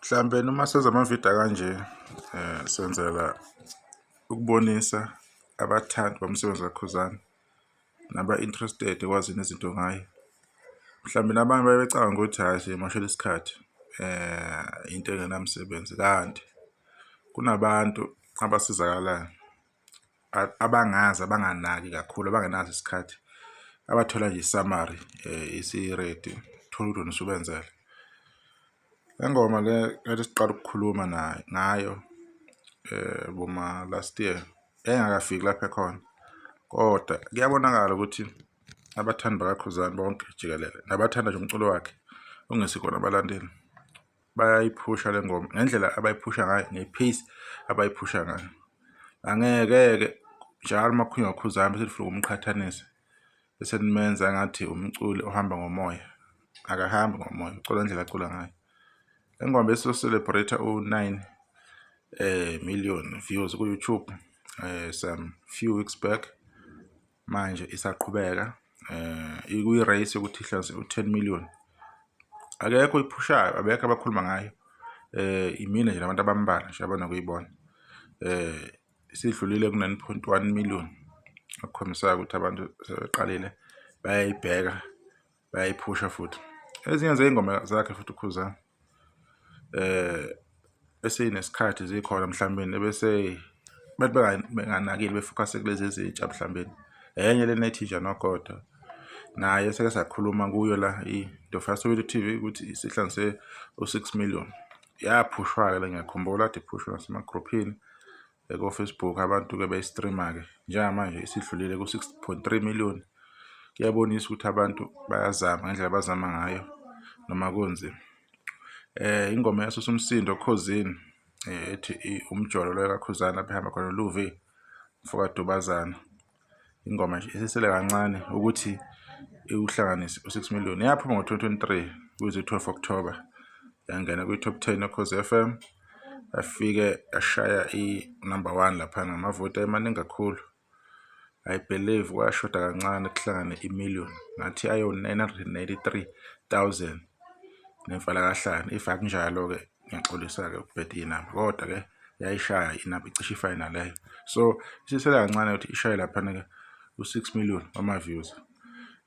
Mhlampe noma senza amavidiyo akanje senzela ukubonisa abathandi bomsebenzi kaKhuzani naba-interested ekwazini izinto ngaye. Mhlawumbe nabanye baye becabanga ukuthi hhayi siyimoshela isikhathi into engenamsebenzi, kanti kunabantu abasizakalayo abangazi abanganaki kakhulu abangenaso isikhathi abathola nje i-summary isi-ready, uthole ukuthi wena usubenzele. Le ngoma le kade siqala ukukhuluma nayo ngayo boma last year yayingakafiki lapho ekhona kodwa kuyabonakala ukuthi abathandi bakaKhuzani bonke jikelele nabathanda nje umculo wakhe ongesikona abalandeli bayayiphusha le ngoma ngendlela abayiphusha ngayo nge-pace abayiphusha ngayo. Angeke-ke njalo uma kukhulunywa ngoKhuzani bese nifuna ukumqhathanisa bese nimenza ngathi umculi ohamba ngomoya. Akahambi ngomoya, ucula ngendlela acula ngayo. Le ngoma besizo-celebrate u-9 million views ku-YouTube some few weeks back. Manje isaqhubeka ikwi-race yokuthi ihlanze u-10 million. Akekho oyiphushayo, abekho abakhuluma ngayo. Imina nje nabantu abambalwa nje abanokuyibona. Isidlulile ku-9.1 million okukhombisayo ukuthi abantu sebeqalile bayayibheka bayayiphusha futhi. Ezinye zey'ngoma zakhe futhi uKhuzani eseyinesikhathi zikhona mhlawumbe ebese bathi benganakile befokhase kulezi ezintsha mhlawumbe. Enye lena ethi Nja Nogodo naye eseke sakhuluma kuyo la i-The Soweto TV ukuthi isihlanganise u-6 million. Yaphushwa-ke le ngiyakhumbula kade iphushwa nasemagruphini ko-Facebook abantu-ke beyi-stream-a-ke. Njengamanje isidlulile ku-6.3 million. Kuyabonisa ukuthi abantu bayazama ngendlela abazama ngayo noma kunzima. Ingoma yasusa umsindo oKhozini ethi umjolo lo kaKhuzani lapho ehamba khona Luvi mfoka Dubazana. Ingoma nje isisele kancane ukuthi iwuhlanganise u-6 million. Yaphuma ngo-2023 kuze 12 October yangena kwi-top 10 yoKhozi FM yafike yashaya i-number one laphana ngamavoti ayemaningi kakhulu. I believe kwashoda kancane kuhlangane i-million ngathi ayo-993,000 nemfalakahlane. If akunjalo-ke ngiyaxolisa-ke ukubheda iy'namba kodwa-ke yayishaya inamba icishe ifane naleyo. So isisele kancane ukuthi ishaye laphana-ke u-6 million wama-views.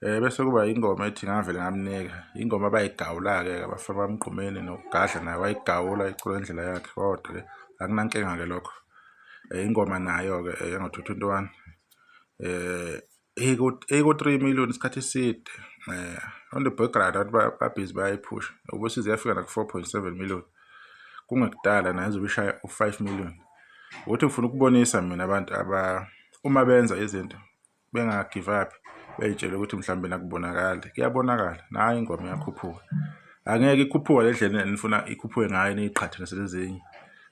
Bese kuba ingoma ethi ngavele ngamnika, ingoma abayigawula-ke abafana baMgqumeni noGadla naye wayigawula icula ngendlela yakhe kodwa-ke akunankinga-ke lokho. Ingoma nayo-ke yango-2021 iku-3 million isikhathi eside on the background abantu babhizi bayayiphusha ubosize yafika naku-4.7 million kungekudala nayo izobe ishaya u-5 million. Ukuthi ngifuna ukubonisa mina abantu aba uma benza izinto benga-give up bey'tshele ukuthi mhlawumbe nakubonakali, kuyabonakala nayo ingoma iyakhuphuka. Angeke ikhuphuke le ndlela enifuna ikhuphuke ngayo niyiqhathanise nezinye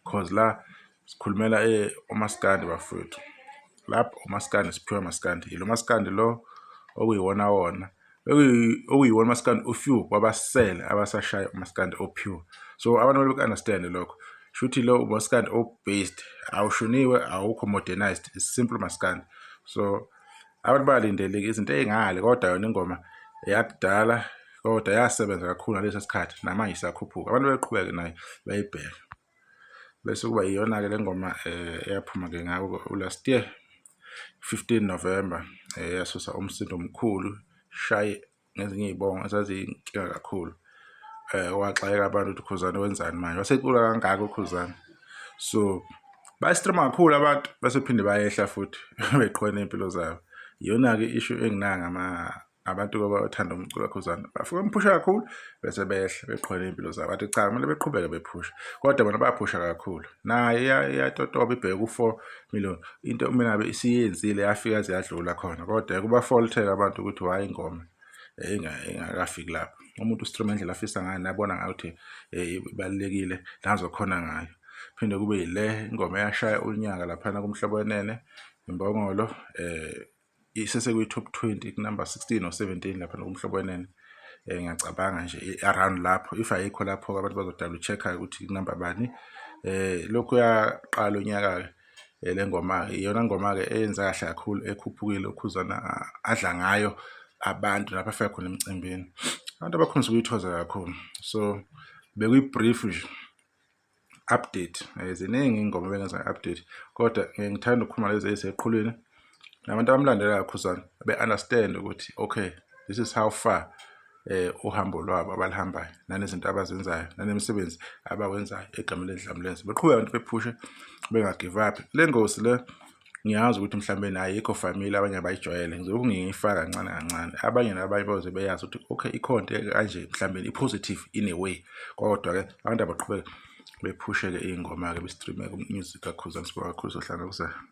cause la sikhulumela omaskandi bafowethu. Lapho umaskandi siphiwe maskandi, yilo maskandi lo okuyiwona wona okuyiwona maskandi o-few kwabasele abasashaya umaskandi o-pure. So abantu kumele beku-understand-e lokho. Shuthi lo umaskandi o-based, awushuniwe, awukho modernized, it's simple maskandi. So abantu bayalindeleka izinto ey'ngale kodwa yona ingoma eyakudala kodwa yasebenza kakhulu ngalesa sikhathi namanje isakhuphuka. Abantu beqhubeke nayo bayibheke. Bese kuba iyona-ke le ngoma eyaphuma-ke ngawo last year 15 November yasusa umsindo omkhulu shaye ngezinye iy'bongo ezaziyinkinga kakhulu. Waxakeka abantu ukuthi uKhuzani wenzani manje, wasecula kangaka uKhuzani. So bayi-stream-a kakhulu abantu bese phinde bayehla futhi beqhubeka ney'mpilo zabo. Iyona-ke i-issue enginayo abantu abathanda umculo kaKhuzani, bafike bamphusha kakhulu bese behla beqhubeka ney'mpilo zabo. Bathi cha kumele beqhubeke bephusha kodwa bona baphusha kakhulu. Nayo iyatotoba ibheke ku-4 million. Into kumele ngabe isiyenzile yafika yaze yadlula khona kodwa kuba-fault-ke abantu ukuthi why ingoma ingakafiki lapho. Umuntu u-stream-a ngendlela afisa ngayo nabona ngayo ukuthi ibalulekile nazokhona ngayo. Phinde kube yile ingoma eyashaya unyaka laphana kuMhlobo Wenene, Imbongolo isese kwi-top 20 ku-number 16 or 17 laphana kuMhlobo Wenene. Ngiyacabanga nje around lapho if ayikho lapho abantu bazo-double check-a ukuthi kunamba bani. Lokhu yaqala unyaka-ke le ngoma-ke iyona ngoma-ke eyenza kahle kakhulu ekhuphukile uKhuzani adla ngayo abantu lapho afika khona emcimbini. Abantu abakhombisa ukuyithokoza kakhulu. So bekuyi-brief nje. update. Ziningi iy'ngoma ebengenza nge-update, kodwa ngithanda ukukhuluma lezi ey'seqhulwini nabantu abamlandelayo Khuzani be-understand ukuthi okay, this is how far uhambo lwabo abalihambayo, nanezinto abazenzayo, nanemisebenzi abawenzayo egameni leNdlamlenze. Beqhubeka abantu bephushe, benga-give up. Le ngosi le ngiyazi ukuthi mhlambe nayo ayikho familiar, abanye abayijwayele. Ngizolokhu ngiyifaka kancane kancane, abanye nabanye bazoze beyazi ukuthi okay, ikhona into kanje, mhlambe i-positive in a way. Kodwa-ke abantu abaqhubeke bephushe-ke iy'ngoma-ke, be-stream-e music kaKhuzani. Sibonga kakhulu, sohlangana kuzayo.